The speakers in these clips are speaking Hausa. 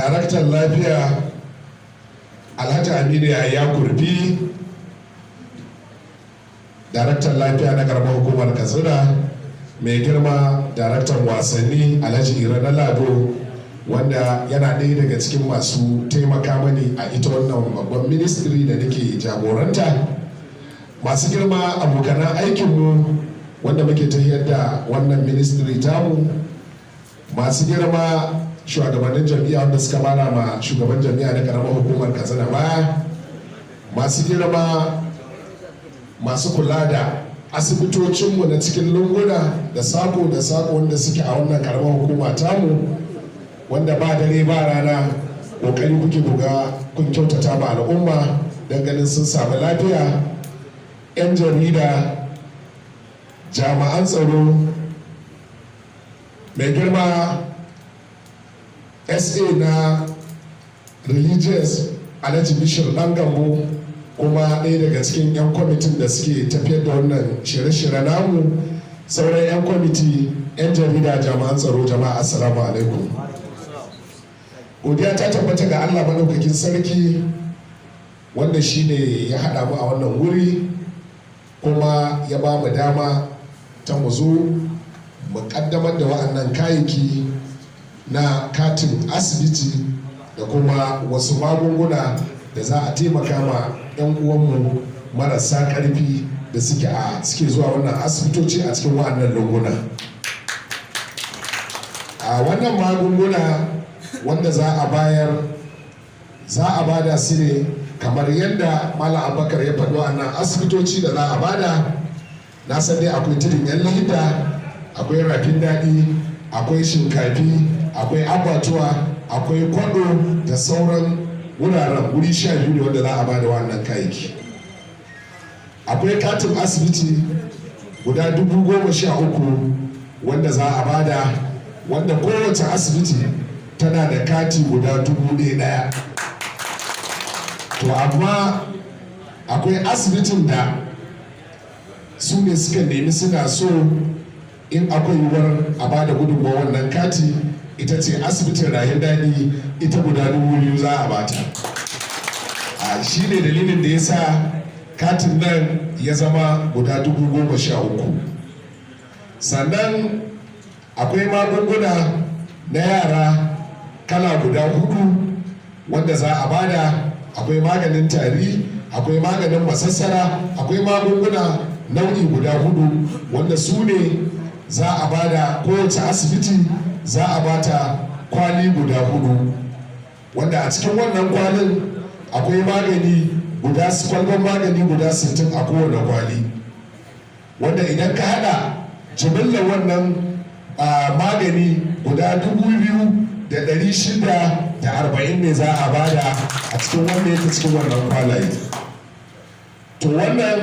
Daraktan lafiya Alhaji Aminu Yahaya Kurfi, daraktan lafiya na karamar hukumar Katsina, mai girma daraktan wasanni Alhaji Ira na Lado, wanda yana ɗaya daga cikin masu taimaka mani a ita wannan babban ministry da nake jagoranta, masu girma abokanan aikinmu wanda muke tafiyar da wannan ministry tamu, masu girma shugabannin jam'iyya wanda suka mara ma shugaban jam'iyya na karamar hukumar Katsina baya, masu girma masu kula da asibitocinmu na cikin lunguna da sako da sako wanda suke a wannan karamar hukuma tamu, wanda ba dare ba rana kokari kuke buga kun kyautata ma al'umma don ganin sun samu lafiya, 'yan jarida, jami'an tsaro, mai girma SA na religious Alhaji Bishir Dan Gambo, kuma ɗaya daga cikin 'yan kwamitin da suke tafiyar da wannan shirye-shirye namu, sauran 'yan kwamiti, 'yan jarida, jami'an tsaro, jama'a, assalamu alaikum. Godiya ta tabbata ga Allah maɗaukakin sarki, wanda shine ya haɗa mu a wannan wuri kuma ya ba mu dama ta mu zo mu ƙaddamar da wa'annan kayayyaki na katin asibiti da kuma wasu magunguna da za a taimaka ma 'yan uwanmu marasa ƙarfi da suke zuwa wannan asibitoci a cikin wa'annan lunguna. A wannan magunguna wanda za a bayar, za a bada su ne kamar yadda Malam Abubakar ya faɗi. Wa'annan asibitoci da za a bada, na san dai akwai Tudun Yan Leda, akwai Rafin Daɗi, akwai Shinkafi, akwai Abbatuwa, akwai Kwado da sauran wuraren. Wuri 12 ne wanda za a bada wannan kayayyaki. Akwai katin asibiti guda 13,000 wanda za a bada, wanda kowace asibiti tana da kati guda 1,000. To amma akwai asibitin da su ne suka nemi suna so in akwai yiwuwar a bada gudunmawa wannan kati, ita ce asibitin Rahin Daɗi, ita guda 2,000 za a bata. A shi ne dalilin da ya sa katin nan ya zama guda 13,000. Sannan akwai magunguna na yara kala guda hudu wanda za a bada. Akwai maganin tari, akwai maganin masassara, akwai magunguna nau'i guda hudu wanda su ne za a bada. Kowace asibiti za a bata kwali guda hudu, wanda a cikin wannan kwalin akwai magani guda, kwalban magani guda 60 a kowane kwali, wanda idan ka hada jimillar wannan magani guda 2,640 ne za a bada a cikin wanda yake cikin wannan kwalaye. To wannan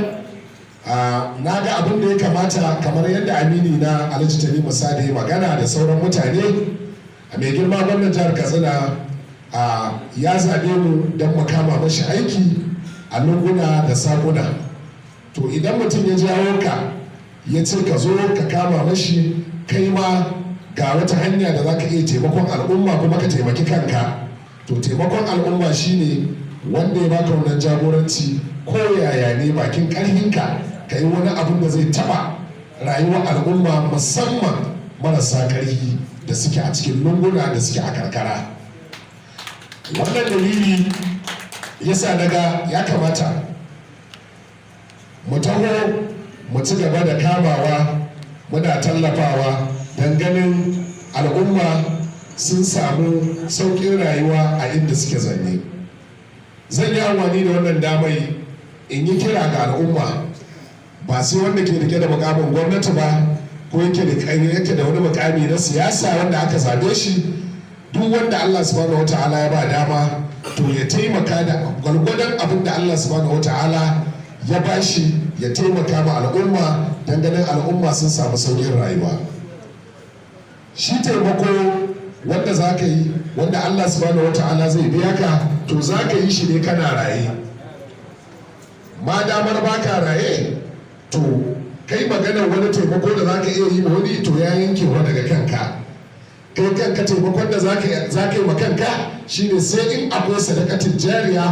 na ga abin da ya kamata, kamar yadda amini na Alhaji Tanimu Sade ya magana da sauran mutane, a mai girma gwamnan jihar Katsina ya zaɓe mu don mu kama mashi aiki a lunguna da sakuna. To idan mutum ya jawo ka ya ce ka zo ka kama mashi, kai ma ga wata hanya da za ka iya taimakon al'umma kuma ka taimaki kanka. To taimakon al'umma shine wanda ya baka wannan jagoranci, ko yaya ne bakin karhinka ka yi wani abin da zai taba rayuwar al'umma, musamman marasa karhi da suke a cikin lunguna da suke a karkara. Wannan dalili yasa daga ya kamata mu taho mu ci gaba da kamawa, muna tallafawa don ganin al'umma sun samu sauƙin rayuwa a inda suke zanne. Zan yi amfani da wannan damai in yi kira ga al'umma, ba sai wanda ke rike da mukamin gwamnati ba ko yake da wani mukami na siyasa wanda aka zabe shi. Duk wanda Allah subhanahu wata'ala ya ba dama, to ya taimaka da gwargwadon abin da Allah subhanahu wata'ala ya bashi, ya taimaka ma al'umma don ganin al'umma sun samu sauƙin rayuwa. Shi taimako wanda za ka yi, wanda Allah subhanahu wata'ala zai biya ka, to za ka yi shi ne kana raye. Ma damar baka raye, to kai maganar wani taimako da za ka iya yi ma wani, to ya yanke wa daga kanka. Kai ma kanka ba za ka iya yi ma kanka ba. Kai kanka taimakon da za ka yi ma kanka shine sai in akwai sadakatin jariya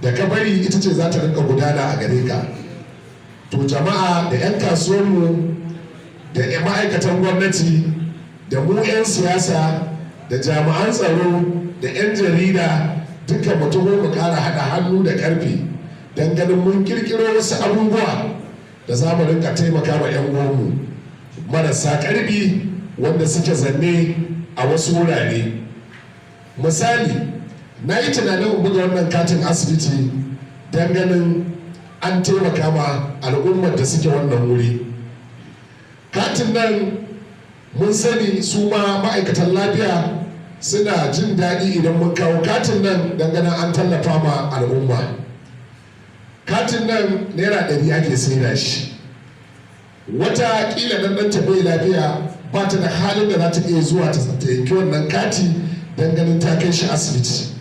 da ka bari, ita ce za ta rinka gudana a gare ka. To jama'a, da 'yan kasuwanmu, da ma'aikatan gwamnati, da mu 'yan siyasa, da jami'an tsaro, da 'yan jarida, duka mutum mu kara haɗa hannu da ƙarfi don ganin mun kirkiro wasu abubuwa da za mu rinka taimaka ma 'yan uwanmu marasa ƙarfi wanda suke zanne a wasu wurare. Misali, na yi tunanin in buga wannan katin asibiti don ganin an taimaka ma al'ummar da suke wannan wuri. Katin nan, mun sani su ma ma'aikatan lafiya suna jin daɗi idan mun kawo katin nan don ganin an tallafa ma al'umma. Katin nan ₦100 ake saida shi. Wata kila nan ɗanta bai lafiya, ba ta da halin da za ta iya zuwa ta yanki wannan kati don ganin ta kai shi asibiti.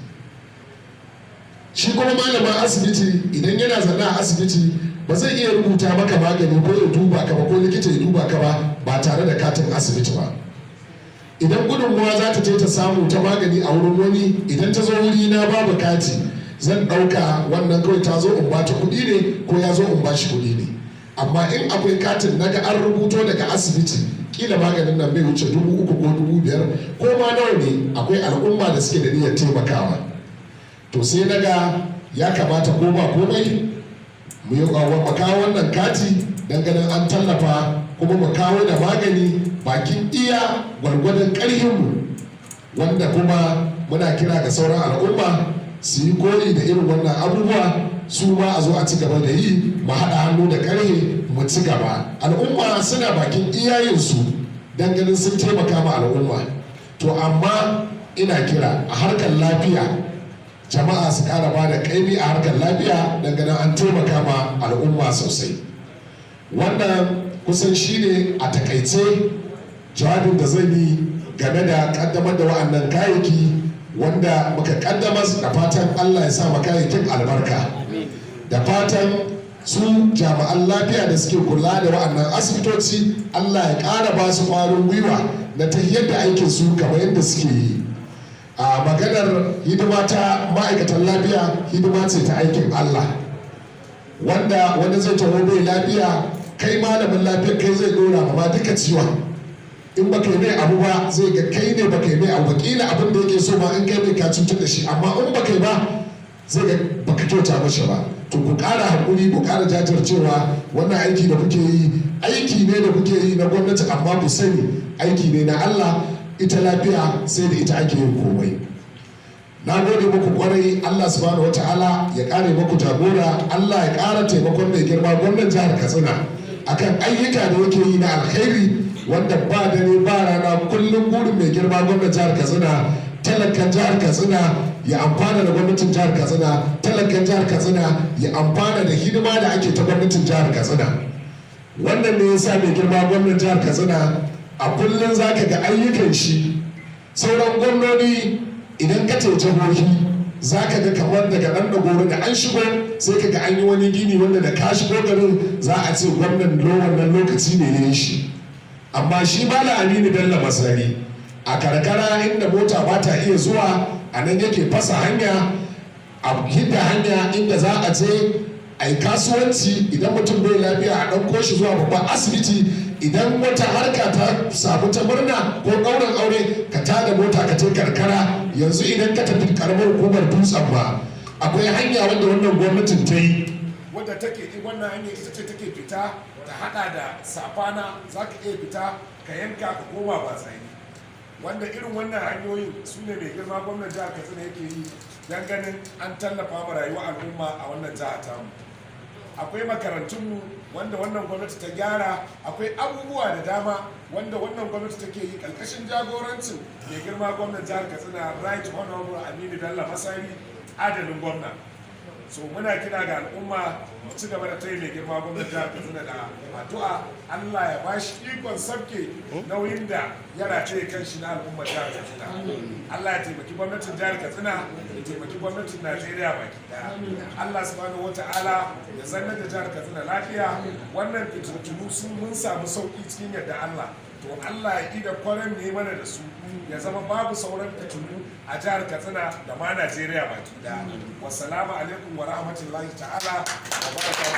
Shi kuma malamin asibiti, idan yana zanne a asibiti, ba zai iya rubuta maka magani ko ya duba ka ba, ko likita ya duba ka ba, ba tare da katin asibiti ba. Idan gudunmuwa za ta je ta samu ta magani a wurin wani, idan ta zo wuri na babu kati, zan ɗauka wannan kawai ta zo in bata kuɗi ne, ko ya zo in bashi kuɗi ne. Amma in akwai katin, naga an rubuto daga asibiti, kila maganin nan bai wuce 3,000 ko 5,000 ko ma nawa ne, akwai al'umma da suke da niyyar taimakawa. To sai naga ya kamata ko ba komai mu yi mu kawo wannan kati don ganin an tallafa, kuma mu kawo da magani bakin iya gwargwadon ƙarhinmu, wanda kuma muna kira ga sauran al'umma su yi koyi da irin wannan abubuwa, su ma a zo a ci gaba da yi, mu haɗa hannu da ƙarhe mu ci gaba. Al'umma suna bakin iyayensu don ganin sun taimaka ma al'umma. To amma ina kira a harkar lafiya, jama'a su ƙara ba da ƙaimi a harkar lafiya don ganin an taimaka ma al'umma sosai. Wannan kusan shine a takaice jawabin da zan yi game da kaddamar da wa'annan kayayyaki wanda muka kaddamar, da fatan Allah ya sa ma kayayyakin albarka, da fatan su jami'an lafiya da suke kula da wa'annan asibitoci, Allah ya ƙara ba su ƙwarin gwiwa na tafiyar da aikin su kamar yadda suke yi. A maganar hidima ta ma'aikatan lafiya, hidima ce ta aikin Allah, wanda wani zai taho bai lafiya, kai malamin lafiya kai zai dora ma duka ciwon. In baka yi mai abu ba, zai ga kai ne baka yi mai abu ba. Kila abin da yake so ma, in kai mai ka cutar da shi, amma in baka yi ba, zai ga baka kyauta mashi ba. To ku ƙara haƙuri, ku ƙara jajircewa. Wannan aiki da kuke yi, aiki ne da kuke yi na gwamnati, amma ku sani aiki ne na Allah. Ita lafiya, sai da ita ake yin komai. Na gode muku kwarai. Allah subhanahu wata'ala ya kare muku jagora. Allah ya kara taimakon mai girma gwamnan jihar Katsina akan ayyuka da yake yi na alkhairi, wanda ba dare ba rana, kullum burin mai girma gwamnan jihar Katsina talakan jihar Katsina ya amfana da gwamnatin jihar Katsina, talakan jihar Katsina ya amfana da hidima da ake ta gwamnatin jihar Katsina. Wannan ne yasa mai girma gwamnan jihar Katsina a kullum zaka ga ayyukan shi. Sauran gwamnoni, idan ka ce jihohi, za ka ga kamar daga ɗan dagoro da an shigo, sai ka ga an yi wani gini wanda da ka shigo garin za a ce gwamnan wannan lokaci ne ya yi shi. Amma shi Malam Aminu Bello Masari, a karkara inda mota ba ta iya zuwa, a nan yake fasa hanya, a hidda hanya inda za a je a yi kasuwanci. Idan mutum bai lafiya, a ɗauko shi zuwa babban asibiti. Idan wata harka ta samu ta murna ko ɗaurin aure, ka tada mota ka je karkara. Yanzu idan ka tafi karamar hukumar Dutsen Ma, akwai hanya wanda wannan gwamnatin ta yi, wadda take wannan hanya ita ce take fita ta hada da Safana. Za ka iya fita ka yanka ka koma Batsari, wanda irin wannan hanyoyin su ne mai girma gwamnan jihar Katsina yake yi don ganin an tallafa ma rayuwar al'umma a wannan jihar tamu. Akwai makarantunmu wanda wannan gwamnati ta gyara. Akwai abubuwa da dama wanda wannan gwamnati take yi karkashin jagorancin mai girma gwamnan jihar Katsina, Right Honorable Aminu Bello Masari, adalin gwamna. So muna kira ga al'umma mu ci gaba da taya mai girma gwamnan jihar Katsina da addu'a, Allah ya bashi ikon sabke nauyin da ya rataye kan shi na al'ummar jihar Katsina. Allah ya taimaki gwamnatin jihar Katsina, ya taimaki gwamnatin Najeriya baki daya. Allah subhanahu wata'ala ya zannar da jihar Katsina lafiya. Wannan fitintunu sun mun samu sauki cikin yadda Allah. To To, Allah ya ida kwaran ne mana da su, ya zama babu sauran fitinu a jihar Katsina da ma Najeriya baki daya. Wassalamu alaikum wa rahmatullahi ta'ala wa barakatuhu.